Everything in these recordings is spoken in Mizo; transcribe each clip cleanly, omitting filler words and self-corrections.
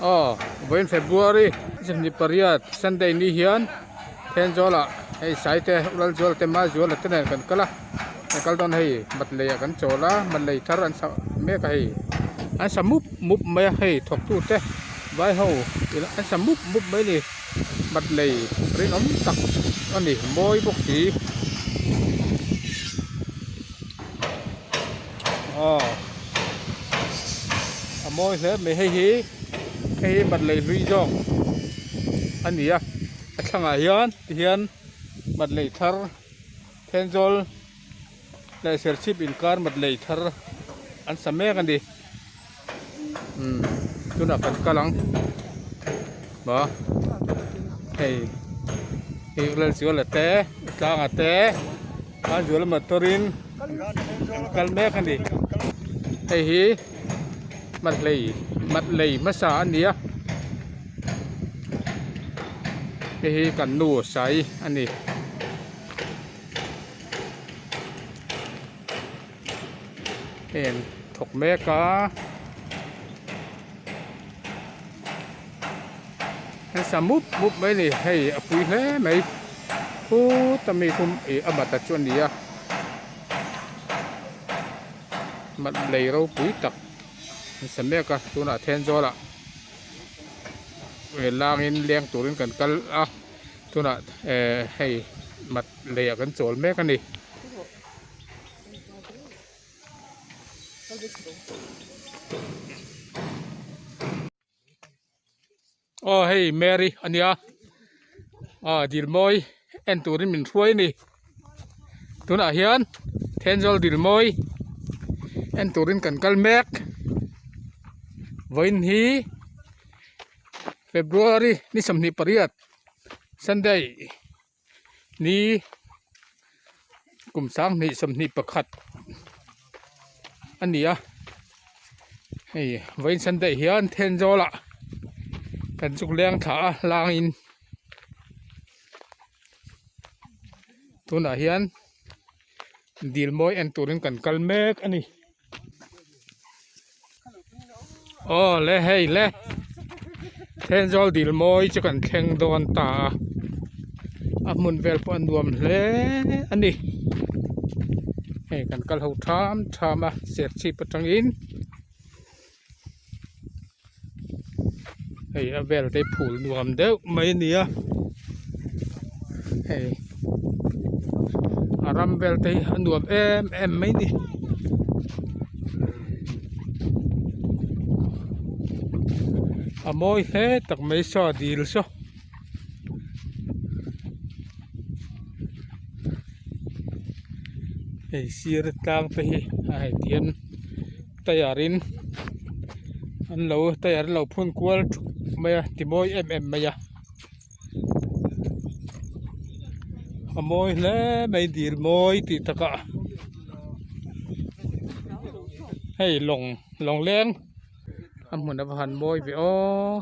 Aw vawiin February 28 Sunday ni hian Thenzawl ah hei Saite Ulalzual te Mazual te nen kan kal a kan kal dawn hei Matlei ah kan chawl a Matlei thar an sa mek a hei an sa mup mup mai a hei thawk tu te vai ho an sa mup mup mai a ni Matlei rinawm tak a ni mawi bawk si aw a mawi hle mai hei hi hei hi Matlei hlui zawk a ni a a thlangah hian tihian Matlei thar Thenzawl leh Serchhip inkar Matlei thar an sa mek a ni umm tunah kan kal ang maw hei hei Lalzuala te Tlanga te Lalzuala motor in an kal mek a ni hei hi Matlei Matlei hmasa a ni a hei hi kan nu sai a ni. Hei an thawk mek a an sa mup mup mai a ni hei a pui hle mai khuta mi khu ih a bat a chu a ni a mat lei ropui tak an sa mek a tunah Thenzawl ah langin leng turin kan kal a. Tunah eh hei mat leiah kan chawl mek a ni. Aw hei Mary a nia aw dil mawi en turin min hruai a ni. Tunah hian Thenzawl dil mawi en turin kan kal mek. Vawiin hi. February ni 28 Sunday ni kum 2021 a ni a hei vawiin Sunday hian Thenzawl ah kan chuk leng thla a langin tunah hian dil mawi en turin kan kal mek a ni. Aw le hei le Thenzawl dil mawi chu kan thleng dawn ta a a hmun vel pawh a nuam hle a ni hei kan kal ho tham tham a serchhip atangin hei a vel te hi phul nuam deuh mai a ni a hei a ram vel te hi a nuam em em mai a ni. A mawi hle tak mai saw dil saw. Hei sir tlang te hi a hei tihian tire in an lo tire an lo phun kual thup mai a ti mawi em em mai a a mawi hle mai dil mawi tih takah hei lawng lawng leng a hmun a va han mawi ve aw.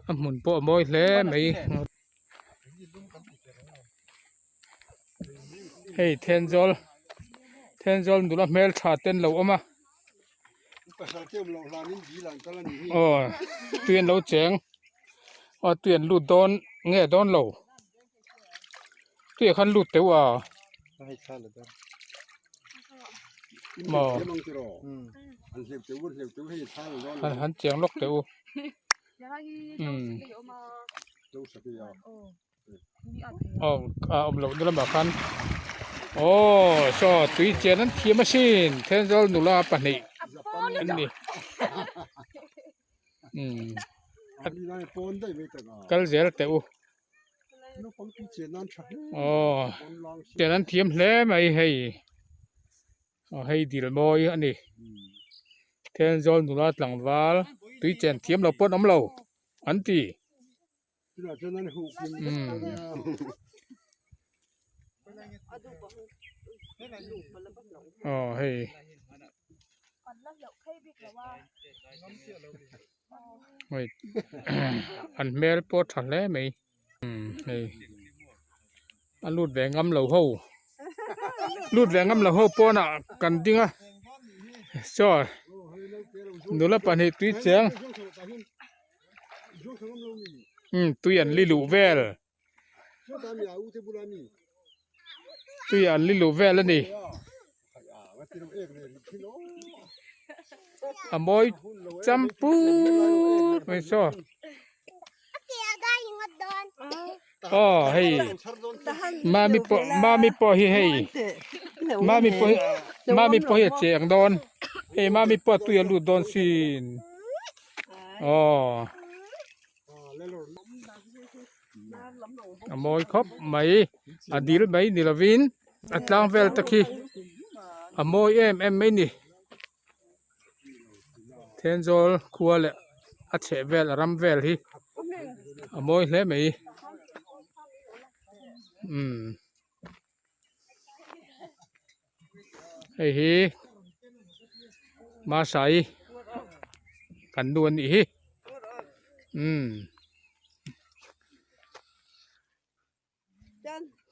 A hmun pawh a mawi hle mai hei Thenzawl Thenzawl nula hmeltha te an lo awm a aw tui an lo cheng aw tui an lut dawn nge dawn lo. Tuiah khan lut teuh a. Maw. Han han chiang lawk teh u. Umm. Aw a awm loh na lamah khan aw saw tui chian an thiam asin Thenzawl nula pahnih an ni. Umm. Kal zel teh u. Aw chen an thiam hle mai hei aw hei dil mawi a ni Thenzawl nula tlangval tui chen thiam lo pawh an awm lo an ti umm. Aw hei. Hei an hmel pawh a tha hle mai umm hei. A lut ve ngam lo ho lut ve ngam lo ho pawnah kan ding a saw nula pahnih tui cheng umm tui an li luh vel tui an li luh vel a ni a mawi champut mai saw. Aw hei mami pawh mami pawh hi hei mami pawh hi mami pawh hi a cheng dawn hei mami pawh a tui a lut dawn sin aw a mawi khawp mai a dil mai ni lovin a tlang vel te khi a mawi em em mai ni. Thenzawl khua leh a chheh vel a ram vel hi a mawi hle mai umm hei hi Masai kan nu a nih hi umm.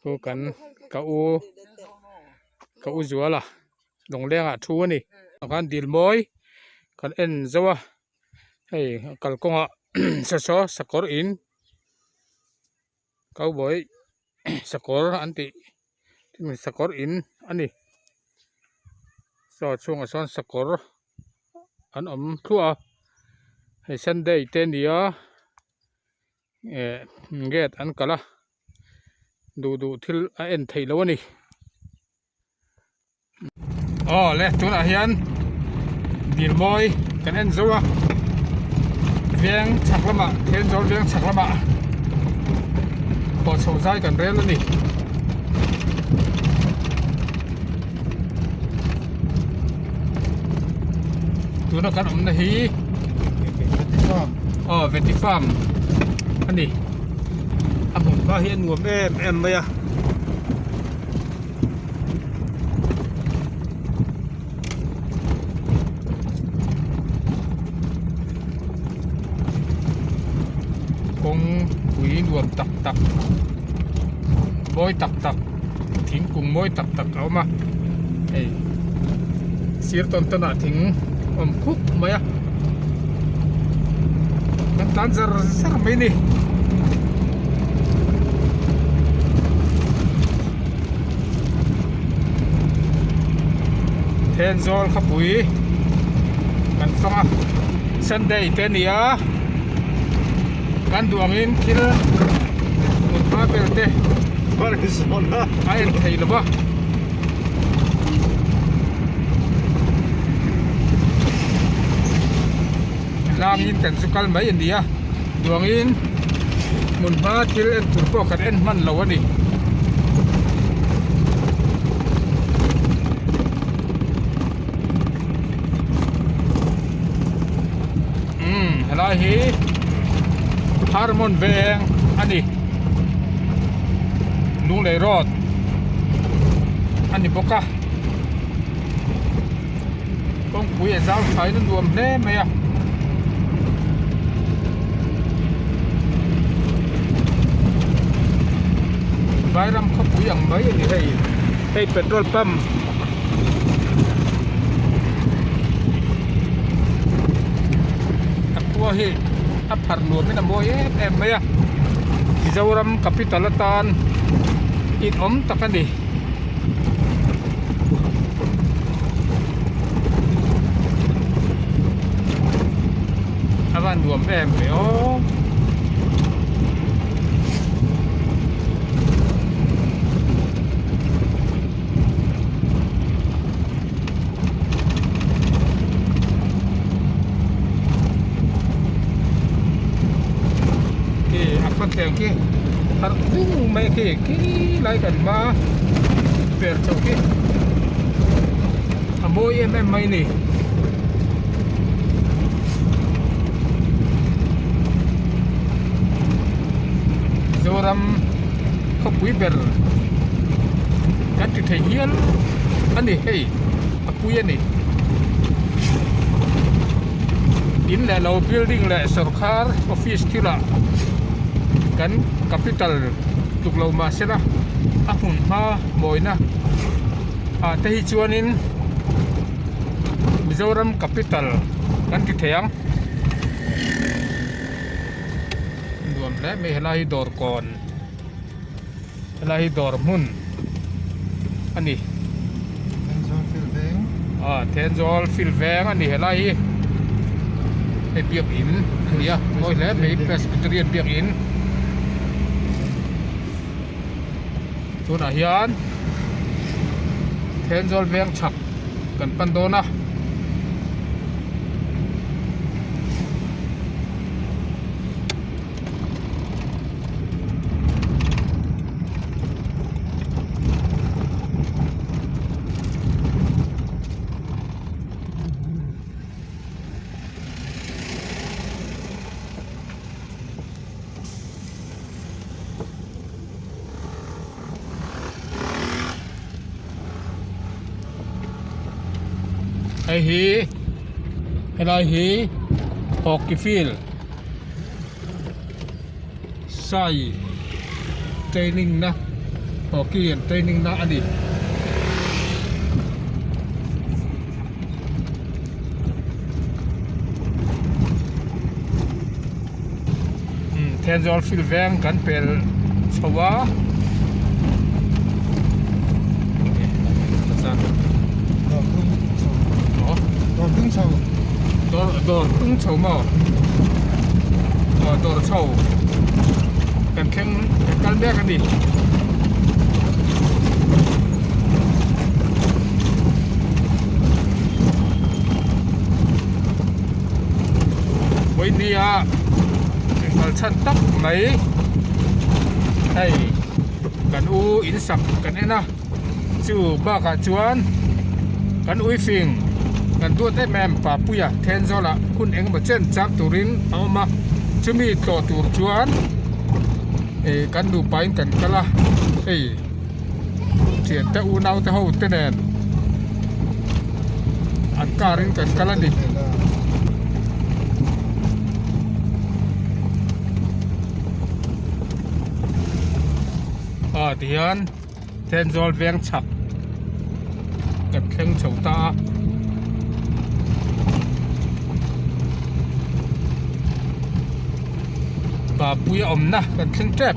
Chu kan ka u ka u zuala lawngleng ah thu a ni ah khan dil mawi kan en zauh a hei kalkawng ah saw saw sakawr in cowboy sakawr an tih sakawr in a ni saw chhungah sawn sakawr an awm thluah a hei sunday te a ni a. Eh gate an kalh a duh duh thil a en theih loh a ni aw le tunah hian dil mawi kan en zo a veng chhak lamah Thenzawl veng chhak lamah pawh chho zai kan rel a ni. Tuna kan awmna hi aw veti farm a ni a hmun hma hi a nuam em em mai a. Kawngpui nuam tak tak mawi tak tak thingkung mawi tak tak a awm a hei sir tawn tawn ah thing awm khup mai a kan tlan zar zar mai a ni. Thenzawl khawpui kan fang a Sunday te a ni a kan duh angin thil mut hma vel te a en thei lo va. Tlangin kan chu kal mai a ni a duh angin hmun hma thil en tur pawh kan en hman lo a ni. Umm helai hi Harmon veng a ni Lunglei road a ni bawk a. Kawngpui a zau thain a nuam hle mai a. Vairam khawpui ang mai a ni hei. Hei petrol pump a khua hi a pharh nuamin a mawi em em mai a. Mizoram capital atan inawm tak a ni. A van nuam em ve aw. Khi a khawthleng khi harh tung mai khi khi lai kan hma per chho khi a mawi em em mai a ni. Zoram khawpui ber kan ti thei hial a ni hei a pui a ni. In leh lo building leh sawrkhar office thilah kan capital. lutuk lo mahsela a hmun hma mawina ah te hi chuanin Mizoram capital kan ti thei ang nuam hle mai helai hi dawr kawn helai hi dawr hmun a ni ah Thenzawl field veng a ni helai hi hei biakin a ni a mawi hle mai Presbyterian biakin tunah hian Thenzawl veng chhak kan pan dawn a. Hei hi helai hi hockey field sai training na hockey an training na a ni. Thenzawl field veng kan pel chho a. Dawr dawr tung chho maw aw dawr chho kan thleng kan kal mek a ni. Vawinia kal chhan tak mai hei kan u in sak kan en a chu bakah chuan kan ui fing kan duat em em Papuia Thenzawl ah hun engemaw chen chak turin a awm a chumi tlawh tur chuan ih kan nupa in kan kal a hei thian te unau te ho te nen an car in kan kal a ni. Aw tihian Thenzawl veng chhak kan thleng chho ta a. Papuia awmna kan thleng tep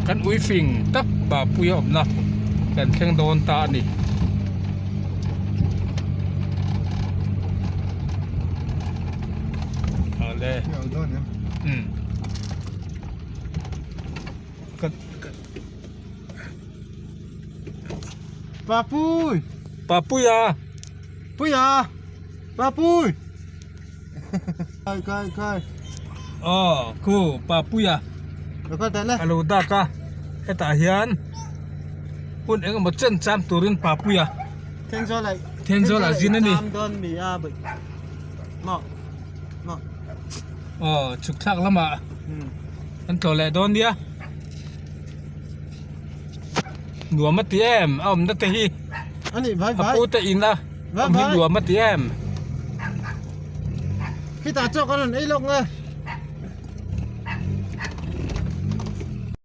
kan ui fing tak Papuia awmna kan thleng dawn ta a ni. Awle umm. Papui! Papuia! Puia! Papui! Kai kai kai. Aw khu Papuia. Lo kal teh le. A lo dak a hetah hian hun eng emaw chen cham turin Papuia. Thenzawl ah Thenzawl ah zin a ni. Cham dawn mi a bawih. Maw maw. Aw chhuk thlak lamah an tlawh leh dawn nia. Nuam a ti em a awmna te hi a pu te in a awm hi nuam a ti em. Khitah chaw kan rawn ei lawk nge.